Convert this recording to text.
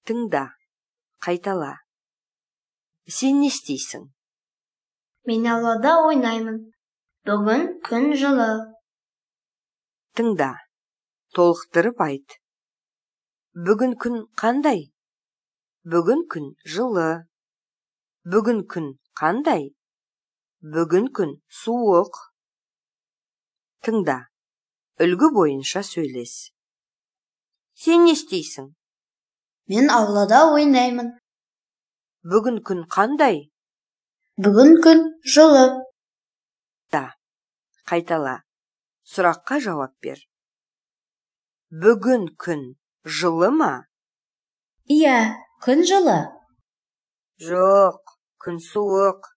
Тыңда, қайтала. Сен не істейсің? Мен аулада ойнаймын. Бүгін күн жылы. Тыңда, толықтырып айт. Бүгін күн қандай? Бүгін күн жылы. Бүгін күн қандай? Бүгін күн суық. Тыңда, үлгі бойынша сөйлес. Сен не істейсің? Мен аулада ойнаймын. Бүгін күн қандай? Бүгін күн жылы. Да, қайтала. Сұраққа жауап бер. Бүгін күн жылы ма? Иә, күн жылы. Жоқ, күн суық.